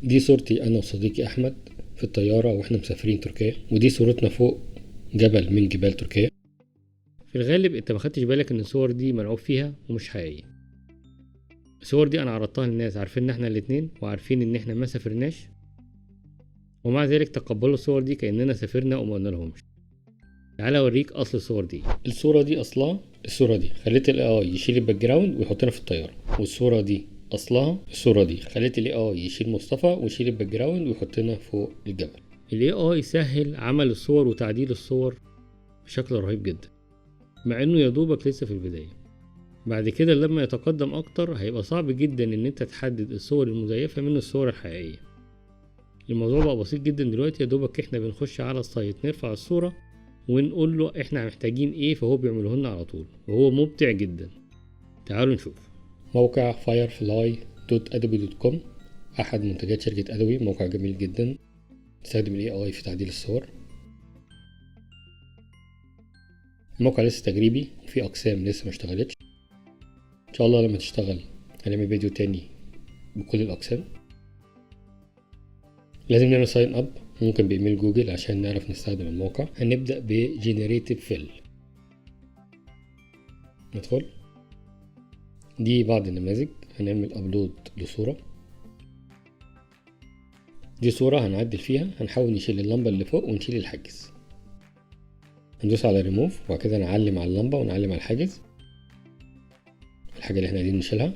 دي صورتي انا وصديقي احمد في الطيارة واحنا مسافرين تركيا، ودي صورتنا فوق جبل من جبال تركيا. في الغالب انت ما خدتش بالك ان الصور دي ملعوب فيها ومش حقيقية. الصور دي انا عرضتها للناس عارفين ان احنا الاتنين وعارفين ان احنا ما سافرناش، ومع ذلك تقبلوا الصور دي كأننا سافرنا وما قلنا لهمش. تعالى اوريك اصل الصور دي. الصورة دي اصلها الصورة دي، خليت ال AI يشيل ال background ويحطنا في الطيارة. والصورة دي اصلها الصورة دي، خليت ال AI يشيل مصطفى ويشيل ال background ويحطنا فوق الجبل. ال AI سهل عمل الصور وتعديل الصور بشكل رهيب جدا، مع انه يا دوبك لسه في البداية. بعد كده لما يتقدم اكتر هيبقى صعب جدا ان انت تحدد الصور المزيفة من الصور الحقيقية. الموضوع بقى بسيط جدا دلوقتي، يا دوبك احنا بنخش على ال site نرفع الصورة ونقول له احنا محتاجين ايه، فهو بيعمله لنا على طول، وهو مبدع جدا. تعالوا نشوف موقع firefly.adobe.com، احد منتجات شركة ادوبي، موقع جميل جدا بيستخدم ال AI في تعديل الصور. الموقع لسه تجريبي وفي اقسام لسه ما اشتغلتش، ان شاء الله لما تشتغل هنعمل فيديو تاني بكل الاقسام. لازم نعمل sign up ممكن بايميل جوجل عشان نعرف نستخدم الموقع. هنبدأ ب generative fill، ندخل دي بعض النماذج. هنعمل upload لصورة، دي صورة هنعدل فيها، هنحاول نشيل اللمبة اللي فوق ونشيل الحاجز. هندوس على ريموف وبعد كده نعلم على اللمبة ونعلم على الحاجز، الحاجة اللي احنا عايزين نشيلها.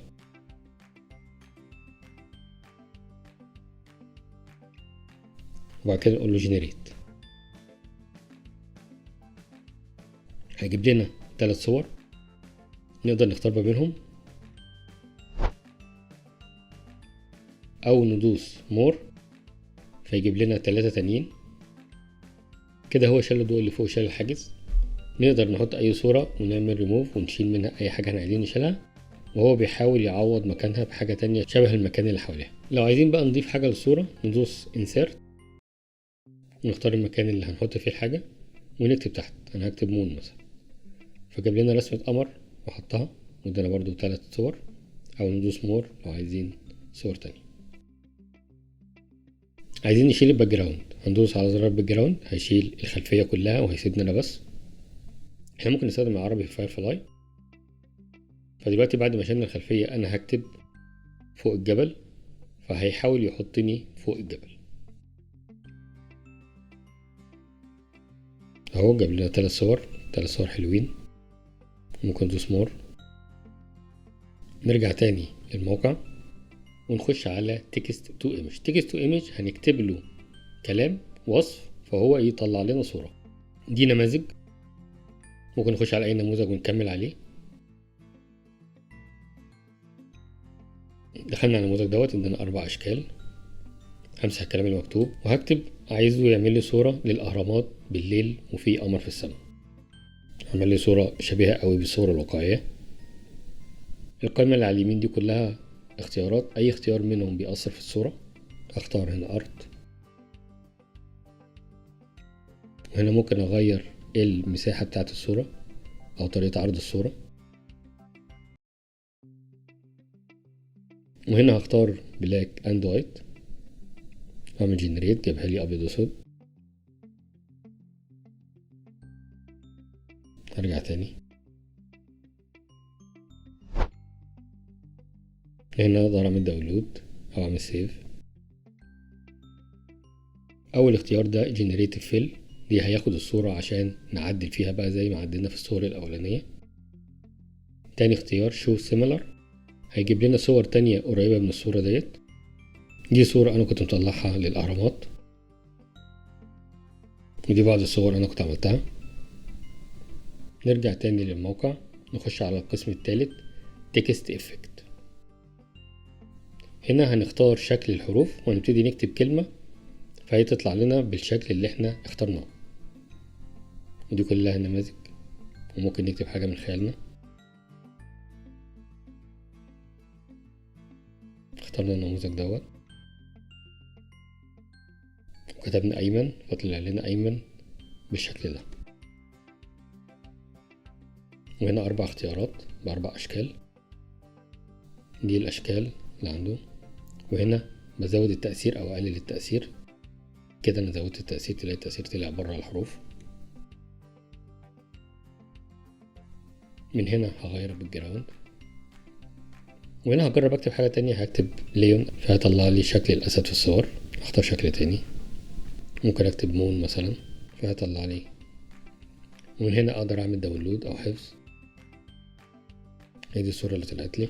وبعد كده نقول له generate، هيجيب لنا 3 صور نقدر نختار ما بينهم، او ندوس more فيجيب لنا 3 تانيين. كده هو شال الضوء اللي فوق وشال الحاجز. نقدر نحط اي صورة ونعمل ريموف ونشيل منها اي حاجة احنا عايزين نشيلها، وهو بيحاول يعوض مكانها بحاجة تانية شبه المكان اللي حواليها. لو عايزين بقى نضيف حاجة للصورة ندوس insert ونختار المكان اللي هنحط فيه الحاجة ونكتب تحت، انا هكتب moon مثلا، فجاب لنا رسمة قمر وحطها، وادانا برضو 3 صور، او ندوس more لو عايزين صور تانية. عايزين نشيل ال background، هندوس على زرار ال background هيشيل الخلفية كلها وهيسيبنا انا بس. احنا ممكن نستخدم العربي في Firefly. فدلوقتي بعد ما شلنا الخلفية انا هكتب فوق الجبل، فهيحاول يحطني فوق الجبل. اهو جاب لنا 3 صور، 3 صور حلوين. ممكن ندوس more. نرجع تاني للموقع ونخش على text to image. text to image هنكتب له كلام وصف فهو يطلع لنا صورة. دي نماذج، ممكن نخش على اي نموذج ونكمل عليه. دخلنا على النموذج دوت، عندنا 4 اشكال. همسح الكلام المكتوب وهكتب عايزه يعمل لي صورة للأهرامات بالليل وفي قمر في السماء. عمل لي صورة شبيهة قوي بالصورة الواقعية. القائمة اللي على اليمين دي كلها اختيارات، أي اختيار منهم بيأثر في الصورة. اختار هنا أرض، وهنا ممكن أغير المساحة بتاعت الصورة أو طريقة عرض الصورة. وهنا هختار black and white، اعمل generate، جابها لي ابيض واسود. هرجع تاني هنا اقدر اعمل download او اعمل save. اول اختيار ده generative fill، دي هياخد الصورة عشان نعدل فيها بقى زي ما عدلنا في الصور الاولانية. تاني اختيار show similar، هيجيب لنا صور تانية قريبة من الصورة ديت. دي صورة أنا كنت مطلعها للأهرامات، ودي بعض الصور أنا كنت عملتها. نرجع تاني للموقع، نخش على القسم الثالث text effect. هنا هنختار شكل الحروف ونبتدي نكتب كلمة فهي تطلع لنا بالشكل اللي احنا اخترناه. ودي كلها نماذج، وممكن نكتب حاجة من خيالنا. اخترنا النموذج دوت وكتبنا أيمن فطلع لنا أيمن بالشكل ده. وهنا 4 اختيارات ب4 أشكال، دي الأشكال اللي عنده. وهنا بزود التأثير او اقلل التأثير. كده انا زودت التأثير، تلاقي التأثير طلع بره الحروف. من هنا هغير ال background، وهنا هجرب اكتب حاجة تانية، هكتب lion فهيطلع لي شكل الاسد في الصور. اختار شكل تاني، ممكن اكتب moon مثلا فهيطلع لي. ومن هنا اقدر اعمل download او حفظ. هي دي الصورة اللي طلعت لي،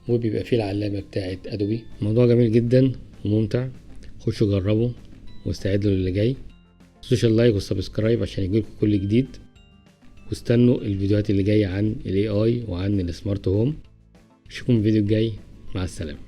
وبيبقى فيه العلامة بتاعت ادوبي. الموضوع جميل جدا وممتع، خشوا جربوا واستعدوا للي جاي. متنسوش ال like وال subscribe عشان يجيلكم كل جديد، واستنوا الفيديوهات اللي جاية عن ال AI وعن ال smart home. اشوفكم الفيديو الجاي، مع السلامة.